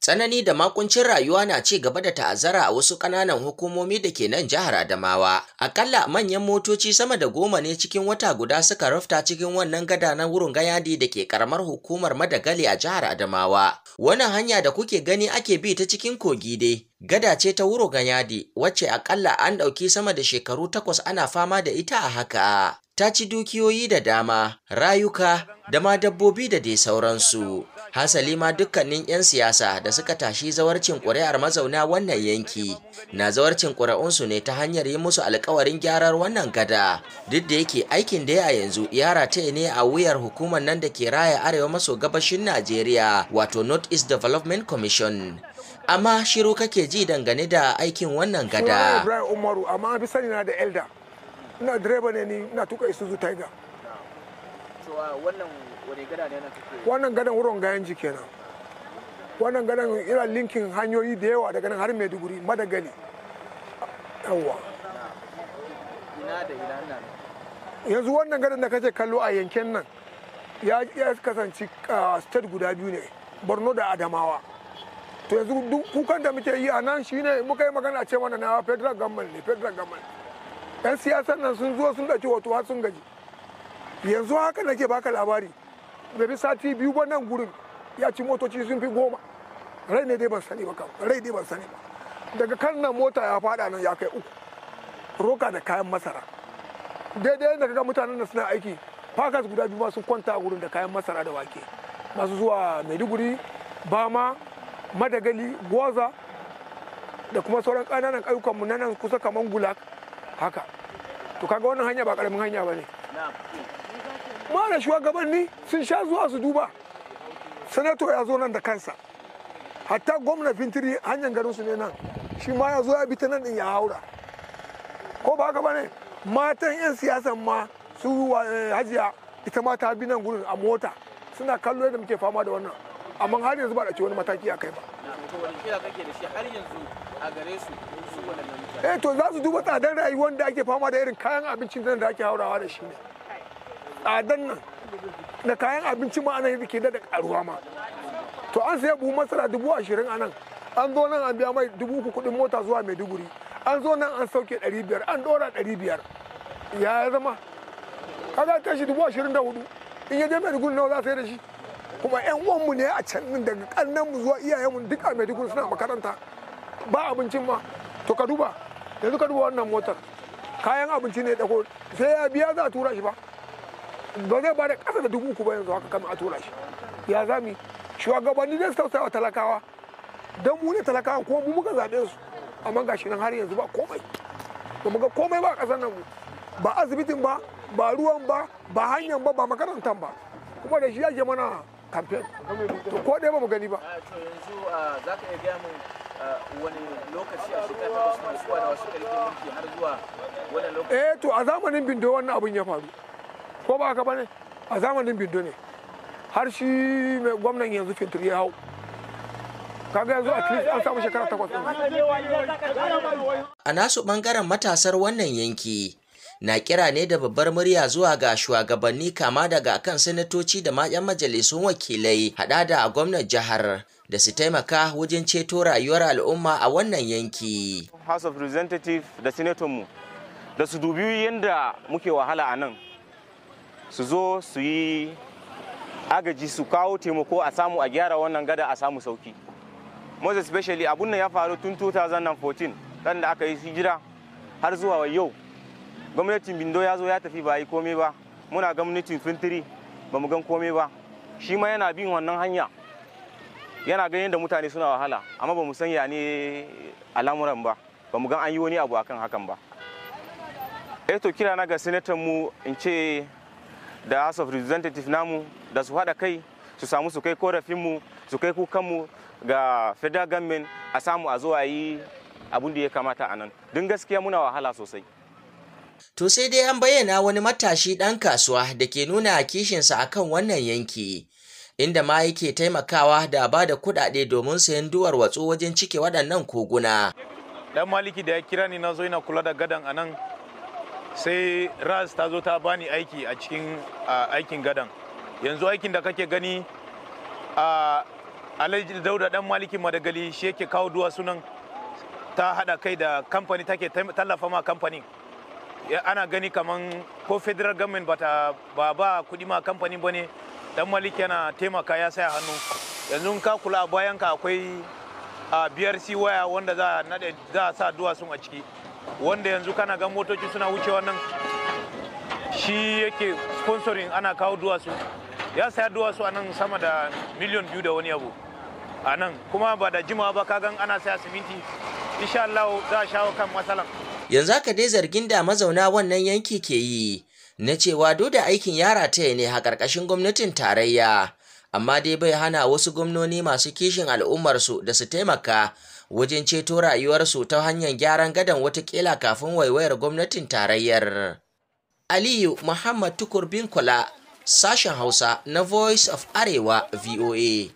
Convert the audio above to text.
Tsanani da makuncin rayuwa na ci gaba da ta'azzara a wasu ƙananan hukumomi da ke nan jihar Adamawa. Akalla manyan motoci sama da 10 ne cikin wata guda suka rufta cikin wannan gada na Wurin Gayadi da ke karamar hukumar Madagali a jihar Adamawa. Wannan hanya da kuke gani ake bi ta cikin kogi dai, gada ce ta Wuro Gayadi wacce akalla an ɗauki sama da shekaru 8 ana fama da ita a haka. Ta ci dukiyoyi da dama, rayuka da ma dabbobi da dai sauransu. Hasali ma dukkanin 'yan siyasa da suka tashi zawarcin ƙuri'ar mazauna wannan yanki na zawarcin ƙuri'unsu ne ta hanyar yi musu alkawarin gyarar wannan gada. Duk da yake aikin da a yanzu ya rataye ne a wuyar hukumar nan da ke raya arewa maso gabashin Najeriya, wato North East Development Commission. Amma shiru kake ji dangane da aikin wannan gada. Ibrahim Umaru, amma an fi sani na da Elda. Ina direba ne ni, ina tuka Isuzu Tiger. Wannan wani gada ne na kake? Wannan gadan Wurin Gayanji kenan. Wannan gadan ina linkin hanyoyi da yawa daga nan har Maiduguri, Madagali. Yawwa. Ina da ina nan. Yanzu wannan gadan da kake kallo a yankin nan ya kasance state guda biyu ne, Borno da Adamawa. To yanzu duk kukan da muke yi a nan shine muka yi magana ce mana na federal government ne, federal government. 'Yan siyasan nan sun zo sun ɗauki hoto har sun gaji. Yanzu haka nake baka labari, bai fi sati biyu ba nan gurin ya ci motoci sun fi 10. Rai ne dai ban sani ba kam, rai dai ban sani ba. Daga kan nan mota ya fada nan ya kai 3, roka da kayan masara. Daidai yadda kaga mutanen da suna aiki, fakas guda biyu ma sun kwanta a gurin da kayan masara da wake. Masu zuwa Maiduguri, Bama, Madagali, Gwoza da kuma sauran ƙananan ƙauyukanmu na nan kusa kamar Gulak haka. To kaga wannan hanya ba ƙaramin hanya ba ne. Mara shugabanni sun sha zuwa su duba. Sanato ya zo nan da kansa, hatta gwamna Fintiri hanyar garin su ne nan, shi ma ya zo ya bi ta nan din ya haura. Ko ba haka bane? Matan 'yan siyasan ma su Hajiya ita ma ta bi nan gurin a mota, suna kallo yadda muke fama da wannan, amma har yanzu ba da wani mataki a kai ba. To wani kira kake da shi har yanzu a gare su su waɗannan mutane? Eh, to za su duba tsadar rayuwar da ake fama da irin kayan abincin nan da ake haurawa da shi ne. Tsadan nan na kayan abinci ma anan yake da karuwa ma. To an saya buhu masara 20,000 anan, an zo nan an biya mai 3,000 kuɗin mota zuwa Maiduguri, an zo nan an sauke 500, an ɗora 500. Ya zama kaga tashi 24,000, in ya je Maiduguri nawa za su yi da shi? Kuma 'yan uwanmu ne a can din, daga ƙannenmu zuwa iyayenmu duk a Maiduguri suna makaranta, ba abincin ma. To ka duba yanzu, ka duba wannan motar, kayan abinci ne dako, sai ya biya za a tura shi ba. Ba zai ba da ƙasa da 3,000 ba yanzu haka kamar a tura shi. Ya zami shugabanni zai tausaya wa talakawa, don mu ne talakawa kuma mu muka zaɓe su, amma ga shi nan har yanzu ba komai, ba mu ga komai ba a ƙasar nan mu, ba asibitin ba, ba ruwan ba, ba hanyar ba, ba makarantar ba, kuma da shi ake mana kamfen. To ko ɗaya ba mu gani ba. To yanzu za ka iya gaya min wani lokaci a shekara 8 masu zuwa da wasu ƙarfin mulki har zuwa wannan lokaci? Eh, to a zamanin Bindo wannan abun ya faru. Ko ba haka bane? A zamanin Bindo ne har shi mai gwamnan yanzu Fintiri ya hau. Kaga yanzu at least an samu shekara 8 ɗin. A nasu ɓangaren matasar wannan yanki na kira ne da babbar murya zuwa ga shugabanni kama daga kan sanatoci da ma 'yan majalisun wakilai haɗa da gwamnan jihar da su taimaka wajen ceto rayuwar al'umma a wannan yanki. House of Representative da Senator mu da su dubi yadda muke wahala a nan, su zo su yi agaji, su kawo taimako a samu a gyara wannan gada a samu sauki. Most especially abun nan ya faru tun 2014 kan da aka yi hijira har zuwa yau. Gwamnatin Bindo ya zo ya tafi ba yi komai ba, muna gwamnatin Fintiri ba mu gan komai ba. Shi ma yana bin wannan hanya, yana ganin yadda mutane suna wahala, amma ba mu san ya ne al'amuran ba, ba mu gan an yi wani abu akan hakan ba. Eh, to kira na ga senator mu in ce da House of Representative namu da su haɗa kai su samu su kai korafinmu, su kai kukanmu ga federal government, a samu a zo a yi abun da ya kamata a nan, don gaskiya muna wahala sosai. To sai dai an bayyana wani matashi ɗan kasuwa da ke nuna kishinsa akan wannan yanki, inda ma yake taimakawa da ba da kuɗaɗe domin sayan duwar watsu wajen cike waɗannan koguna. Dan Maliki da ya kira ni na zo ina kula da gadan a nan, sai Ras ta zo ta bani aiki a cikin aikin gadan. Yanzu aikin da kake gani a Alhaji Dauda Dan Maliki Madagali shi yake kawo duwatsu nan, ta hada kai da kamfani take tallafa ma kamfanin. Ana gani kaman ko federal government bata ba ba kudi ma kamfanin bane, Dan Maliki yana taimaka ya saya hannu. Yanzu ka kula a bayan ka akwai a BRC waya wanda za a nade, za a sa duwatsun a ciki, wanda yanzu kana ga motoci suna wucewa nan, shi yake sponsoring ana kawo duwatsu. Ya saya duwatsu a nan sama da miliyan 2 da wani abu a nan, kuma ba da jimawa ba ka gan ana saya siminti. Insha Allah za a shawo kan matsalan. Yanzu haka dai zargin da mazauna wannan yanki ke yi na cewa duk da aikin ya rataya ne a ƙarƙashin gwamnatin tarayya, amma dai bai hana wasu gwamnoni masu kishin al'ummarsu da su taimaka wajen ceto rayuwarsu ta hanyar gyaran gadan watakila kafin waiwayar gwamnatin tarayyar. Aliyu Muhammad Tukur Binkola, sashen Hausa na Voice of Arewa, VOA.